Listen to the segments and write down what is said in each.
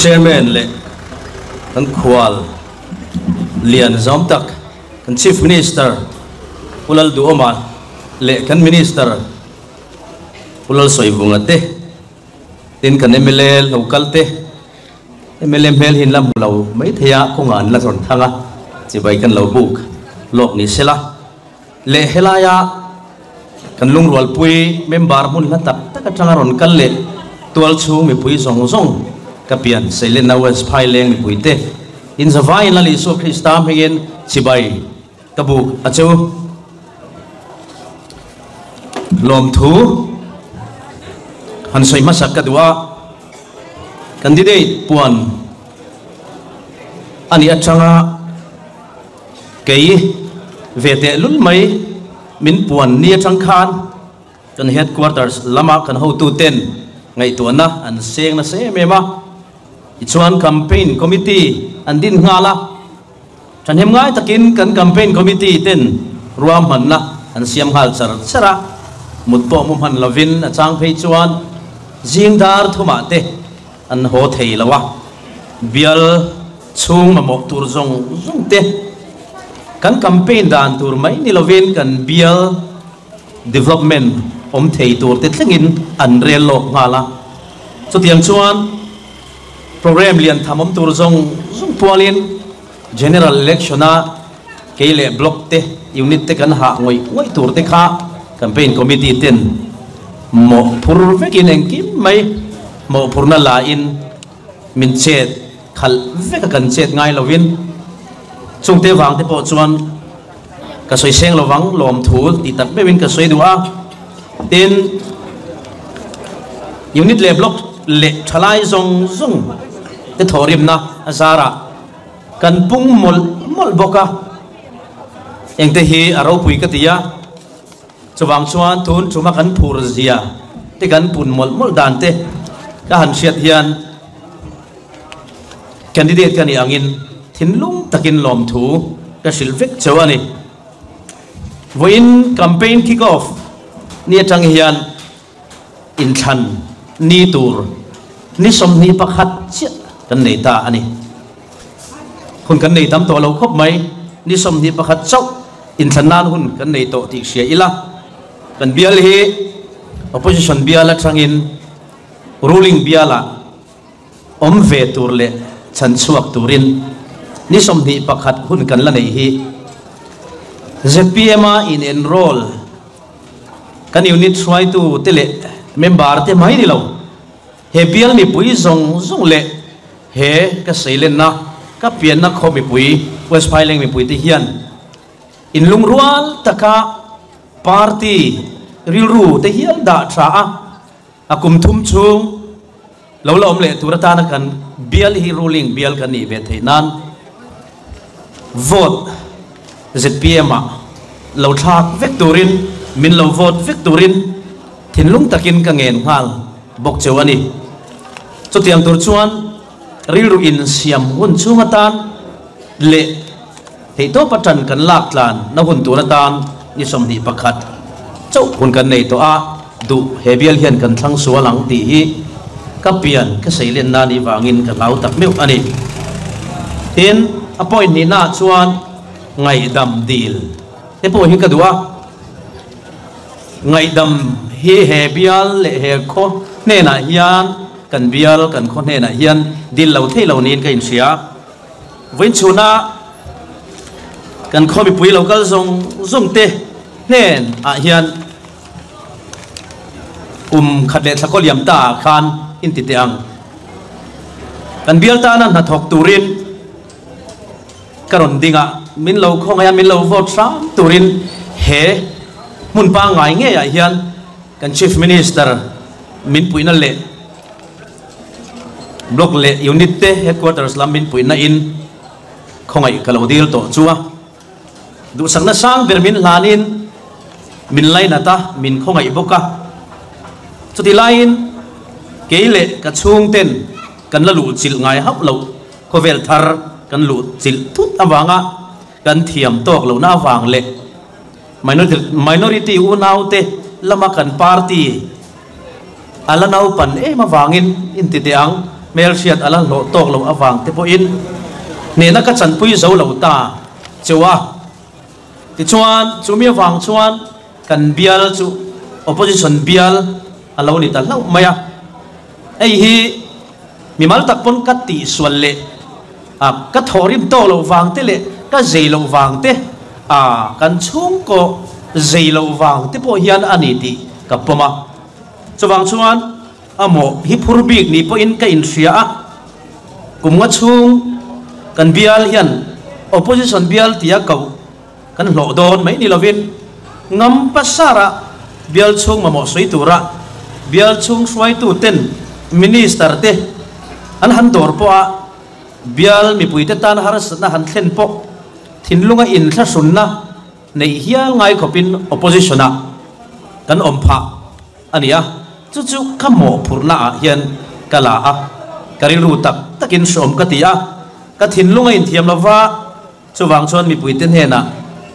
Chairman leh kan khual lian zawm tak kan Chief Minister Pu Lalduhawma leh kan Minister Pu Lalsawivunga te, tin kan mla lo kal te, mla hmel hi an la hmu lo mai thei a, kawngah an la rawn thang a, chibai kan lo buk lawk ni sela. Leh helaia kan lungrualpui member hmun hla tak tak atanga rawn kal leh tualchhung mipui zawng zawng ka pian Seilenna West Phaileng mipuite inzavaiin Lal Isua Krista hmingin chibai ka buk a che u. Lawmthu han sawi hmasak ka duh a, candidate puan a nih atanga Kei ve teh lul mai min puan ni atang khan kan headquarters lama kan hotuten ngaihtuahna an seng nasa em em a, tichuan campaign committee an din nghal a, thahnem ngai takin kan campaign committee ten ruahmanna an siam nghal char char a, mut pawh mu hman lovin a chang phei chuan zing dar thumah te an haw thei lo a, bial chhung mamawh tur zawng zawng te kan campaign dan tur mai ni lovin kan bial development awm thei tur te thlengin an rel lawk nghal a. Chutiang chuan program lian tham awm tur zawng zawng pualin General Election a kei leh block te unit te kan hah ngawih ngawih tur te kha campaign committee ten mawhphur vekin engkim mai mawhphurna la in min chet khalh vek a kan chet ngai lovin chungte vang te pawh chuan ka sawi seng lovang lawmthu tih tak meuhin ka sawi duh a. Tin, unit leh block leh thalai zawng zawng te thawhrimna a zarah kan pung mawlh mawlh bawk a, engte hi a ropui ka ti a, chuvang chuan tun tuma kan phur zia te kan pun mawlh mawlh dan te ka han hriat hian candidate ka nih angin thinlung takin lawmthu ka hrilh vek cheu a ni. Vawiin campaign kick off ni atang hian inthlan ni tur ni 21 chiah kan nei ta a ni. Hun kan nei tam tawh lo khawp mai, ni 21 chauh inthlan nan hun kan nei tawh tih hria ila, kan bial hi opposition bial atangin ruling bialah awm ve tur leh chhan chhuak turin ni 21 hun kan la neih hi. Zpm a in enroll kan unit hruaitu te leh member te mai ni lo, he bial mipui zawng zawng leh he ka seilenna ka pianna khaw mipui West Phaileng mipui te hian inlungrual taka party rilru te hial dah tha a, A kum thum chhung lo la awm leh tur atana kan bial hi ruling bial kan nih ve theih nan vote zpm ah lo thlak vek turin min lo vote vek turin thinlung takin ka ngen nghal bawk cheu a ni. Chutiang tur chuan rilru insiam hun chhung atan leh theihtawp atan kan lak tlan na hun tur atan ni 21 chauh hun kan nei tawh a. Duh he bial hian kan thlang sual ang tih hi ka pian ka seilen na nih vangin ka hlau tak meuh a ni. Tin, a point nihnaah chuan ngaihdam dil te pawh hi ka duh a. Ngaihdam hi he bial leh he khaw hnenah hian kan bial kan khaw hnenah hian dil lo thei lo niin ka inhria. Vawiin chhuna kan khaw mipui lo kal zawng zawng te hnenah hian Kum khat leh thla kaw liam ta ah khan in ti teh ang. Kan bial tana hnathawk turin ka rawn ding a, min lo khawngaih a, min lo vote hram turin he hmun pangngai ngeiah hian kan Chief Minister min puihna leh Block leh Unit te Headquarters lam min puihna in khawngaih ka lo dil tawh chu a. Duhsakna sang ber min hlanin min lainat a, min khawngaih bawk a. Chuti laiin kei leh ka chhungten kan la luh chilh ngai hauh loh khawvel thar kan luh chilh thut avanga kan thiam tawk lohna avang leh minority unaute lama kan party a la naupan em avangin inti teh ang. hmelhriat a la hlawh tawk loh avang te pawhin hnehna ka chanpui zo lo ta cheu a. Tichuan, chumi avang chuan kan bial chu opposition bial a lo ni ta hlauh mai a. Hei hi mimal tak pawn ka tihsual leh a, ka thawhrim tawk loh vang te leh ka zei loh vang te a, kan chhungkaw zei loh vang te pawh hian a ni tih ka pawm a. Chuvang chuan a mawh hi phur bik ni pawhin ka inhria a, kum nga chhung kan bial hian opposition bial tia koh kan hlawh dawn mai ni lovin ngam pasara bial chhung mamawh sawi tura bial chhung hruaitu ten minister te an han dawr pawh a bial mipuite tan harsatna han thlen pawh thinlunga inthlahrunna neih hial ngai khawpin opposition ah kan awm phah a ni a, chu chu ka mawhphurhna ah hian ka la a, ka rilru tak takin hreawm ka ti a, ka thinlung a inthiam lova, chuvang chuan mipuite hnenah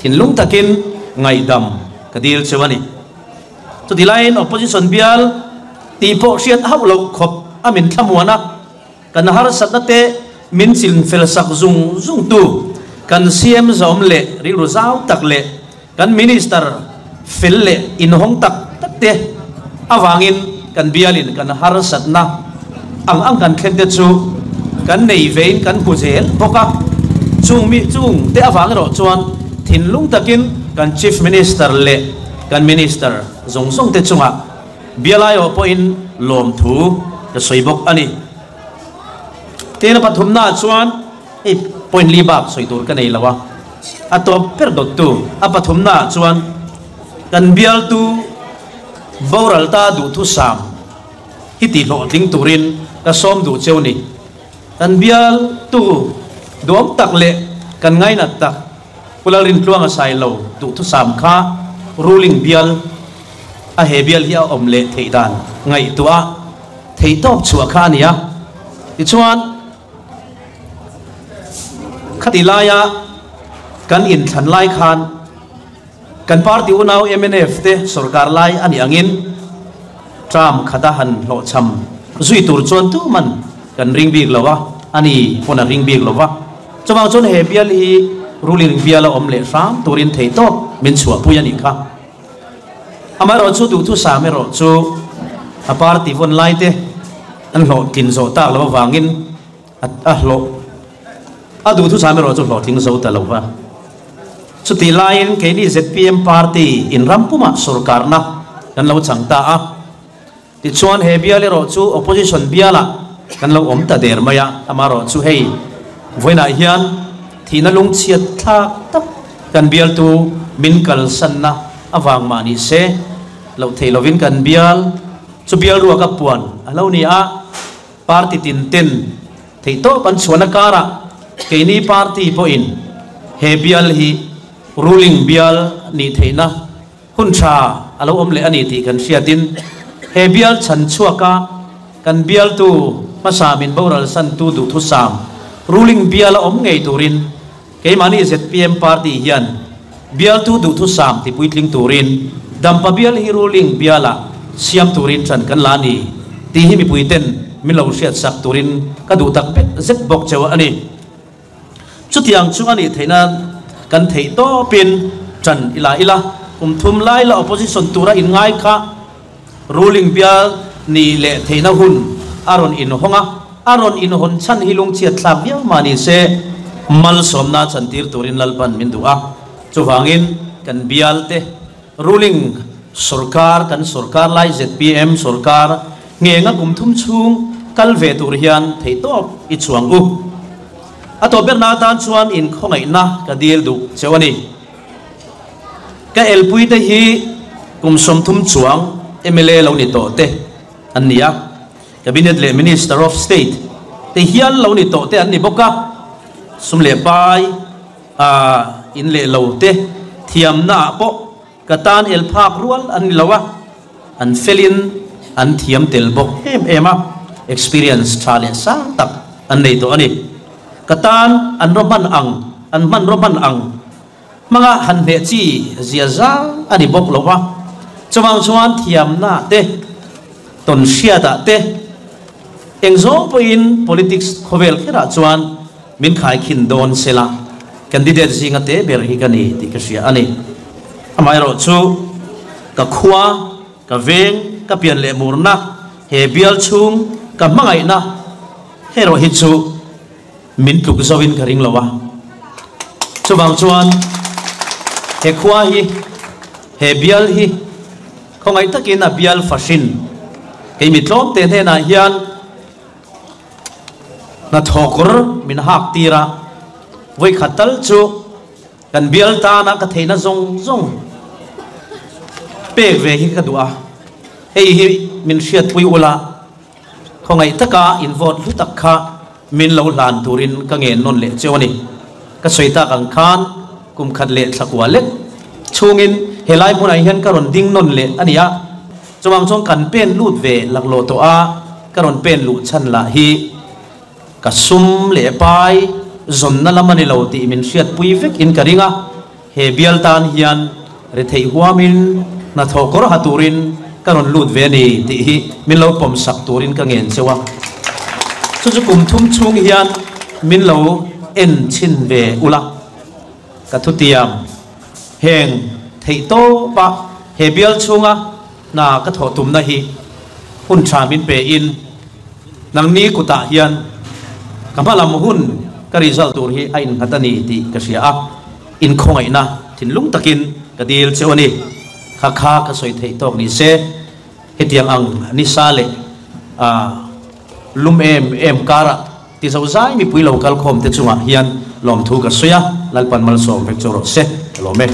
thinlung takin ngaihdam ka dil cheu a ni. Chuti laiin opposition bial tih pawh hriat hauh loh khawp a min thlamuan a, Kan harsatna te min chin fel sak zung zung tu kan CM zawm leh rilru zau tak leh kan Minister fel leh inhawng tak tak te avangin kan bialin kan harsatna ang ang kan thlen te chu kan nei vein kan hmu zel bawk a. Chung mi chung te avang erawh chuan thinlung takin kan Chief Minister leh kan Minister zawng zawng te chungah Bialaiawh pawhin lawmthu ka sawi bawk a ni. Tena pathumnaah chuan hei point li bak sawi tur ka nei lo a, a tawp ber dawttu a pathumnaah chuan kan bialtu boral ta duhthusam hi tihhlawhtling turin ka sawm duh cheu ni. Kan bialtu duam tak leh kan ngainat tak Pu Lalrintluanga Sailo duhthusam kha ruling bial a he bial hi a awm leh theih dan ngaihtuah theih tawp chhuah kha a ni a. Tichuan, khati laia kan inthlan lai khan kan party unau mnf te sorkar lai a nih angin term khata han hlawhchham zui tur chuan tuman kan ring bik lo a, a ni pawn a ring bik lo va. Chuvang chuan he bial hi ruling bial a awm leh hram turin theihtawp min chhuahpui a nih kha. Amaherawhchu duhthusam erawh chu a party vawn lai te an hlawhtlin zawh tak loh avangin a hlawh a duhthusam erawh chu hlawhtling zo ta lo va. Chutih laiin keini zpm party in ram pumah sorkarna kan lo chang ta a. Tichuan he bial erawh chu opposition bialah kan lo awm ta der mai a, amaherawh chu hei vawiinah hian thihna lungchhiat thlak tak kan bialtu min kalsanna avang mah ni se loh theih lovin kan bial chu bial ruak a puan a lo ni a, party tin ten theihtawp an chhuahna karah keini party pawhin he bial hi ruling bial nih theihna Hun tha a lo awm leh a ni tih kan hriatin he bial chhan chhuaka kan bialtu hmasa min boral santu duhthusam ruling bial a awm ngei turin keimahni zpm party hian bialtu duhthusam ti puitling turin Dampa bial hi ruling bialah siam turin ṭan kan la a ni tih hi mipuiten min lo hriatsak turin ka duh tak zet bawk cheu a ni. Chutiang chu a nih theih nan kan theih tawpin ṭan ila ila, kum thum lai la opposition tura inngai kha ruling bial nih leh theihna hun a rawn inhawng a, a rawn inhawn chhan hi lungchhiat thlak viau mah ni se malsawmna chantir turin Lalpan min duh a, chuvangin kan bial te ruling sorkar kan sorkar lai zpm sorkar Ngenga kum thum chhung kal ve tur hian theihtawp i chuang u. A tawp berna atan chuan inkhawngaihna ka dil duh cheu a ni. Ka elpuite hi kum 30 chuang mla lo ni tawh te an ni a, Cabinet leh Minister of State te hial lo ni tawh te an ni bawk a, sum leh pai a in leh lo te thiamna ah pawh Ka tan el phak rual an ni lo a, an felin an thiam tel bawk em em a, experience tha leh sang tak an nei tawh a ni. Ka tan an raw hman ang, an hmanraw hman ang hmanga han hneh chi zia zang a ni bawk lo va, chuvang chuan thiamna te, tawn hriatah te, Eng zawng pawhin politics khawvel kherah chuan min khaikhin dawn sela, candidate zinga te ber hi ka ni tih ka hria a ni. Amaherawhchu, ka khua, ka veng, ka pian leh murna, he bial chhung ka hmangaihna erawh hi chu min tluk zoin ka ring lo a. Chuvang chuan he khua hi, he bial hi khawngaih takin a bial fahrin kei mi tlawmte hnenah hian hnathawkawr min hak tir a, vawikhat tal chu kan bial tana ka theihna zawng zawng pek ve hi ka duh a, hei hi min hriatpui ula khawngaih taka in vote hlu tak kha min lo hlan turin ka ngen nawn leh cheu a ni. Ka sawi tak ang khan kum khat leh thla kua lek chhungin helai hmunah hian ka rawn ding nawn leh a ni a, chuvang chuan kan pen lut ve laklawh tawh a, ka rawn pen luh chhan lah hi ka sum leh pai zawnna lam a ni lo tih min hriatpui vek in ka ring a, he bial tan hian retheih huamin hnathawh kawr ha turin ka rawn lut ve a ni tih hi min lo pawm sak turin ka ngen cheu a. Chu chu kum thum chhung hian min lo en chhin ve ula ka thutiam heng theih tawp a he bial chhunga hna ka thawh tumna hi hun tha min pe in nangni kutah hian ka hmalam hun ka result tur hi a innghat a ni tih ka hria a, inkhawngaihna thinlung takin ka dil cheu a ni. Kha kha ka sawi theih tawk ni se, hetiang ang nisa leh lum em em karah ti zo zai mipui lo kal khawm te chungah hian lawmthu ka sawi a, Lalpan malsawm vek chu rawh se, ka lawm e.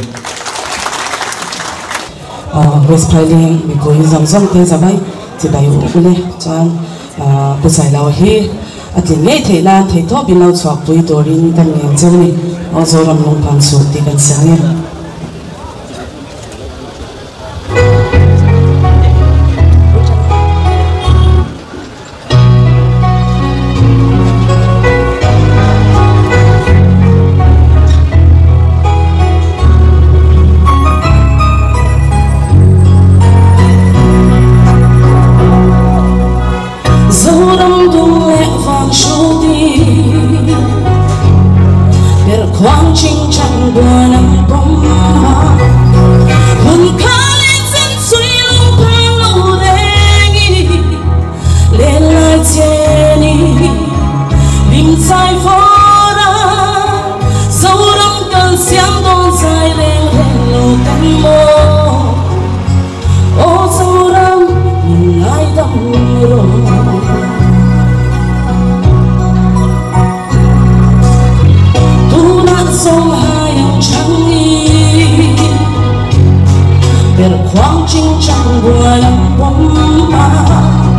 West Phaileng mipui zawng zawng te zavai chibai u ule chuan Pu Sailo hi a tlin ngei theih nan theihtawp in lo chhuakpui turin kan ngen cheu ni aw Zoram lungphang suh tih kan siang e. Zoram dum leh vang hruti per khuang ching chang buan ang pawm a hun kha leh chen sui lung phang lo reng i len lai chen i lim chai vawr a Zoram kal siam dawn zai reng reng lo kan maw Aw Zoram min ngaidam rawh. Tunah zawng hai ang chang i ber khuang ching chang buai ang pawm a.